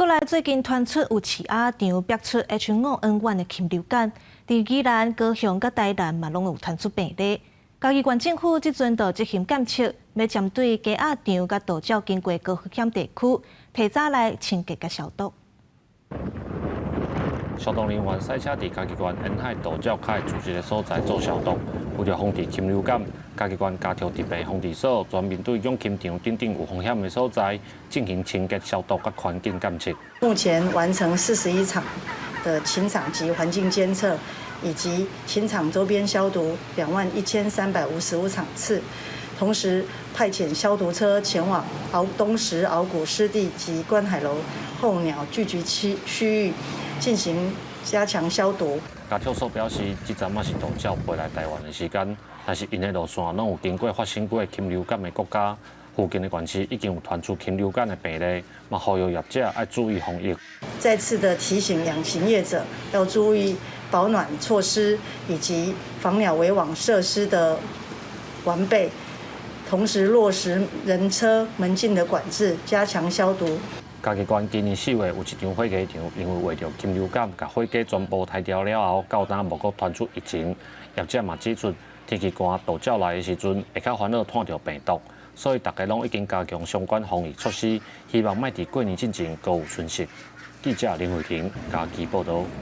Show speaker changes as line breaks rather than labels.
國內最近傳出有飼鴨場爆出 H5N1 的禽流感，佇宜蘭、高雄佮台南嘛攏有傳出病例。嘉義縣政府這陣就執行檢測，欲針對雞鴨場佮渡鳥經過高風險地區，提早來清潔佮消毒。
消毒人員駛車佇嘉義縣沿海渡鳥較會聚集的所在做消毒，為著防治禽流感，嘉義縣加強疾病防治所專門對養禽場等等有風險的所在進行清潔消毒佮環境檢測。
目前完成41場的禽場及環境監測，以及禽場周邊消毒21,355場次，同時派遣消毒車前往鰲東石鰲鼓濕地及觀海樓候鳥聚集區區域進行加強消毒。
家畜所表示，這陣仔是渡鳥飛來台灣的時間，但是𪜶的路線攏有經過發生過禽流感的國家，附近的縣市已經有傳出禽流感的病例，嘛呼籲業者愛注意防疫。
再次的提醒養禽業者要注意保暖措施以及防鳥圍網設施的完備，同時落實人車門禁的管制，加強消毒。
嘉義縣今年4月有一場火雞場，因為患著禽流感，共火雞全部刣掉了後，到今無閣傳出疫情。業者嘛指出，天氣寒，渡鳥來的時陣會較煩惱湠著病毒，所以大家攏已經加強相關防疫措施，希望莫佇過年進前閣有損失。記者林慧婷嘉義報導。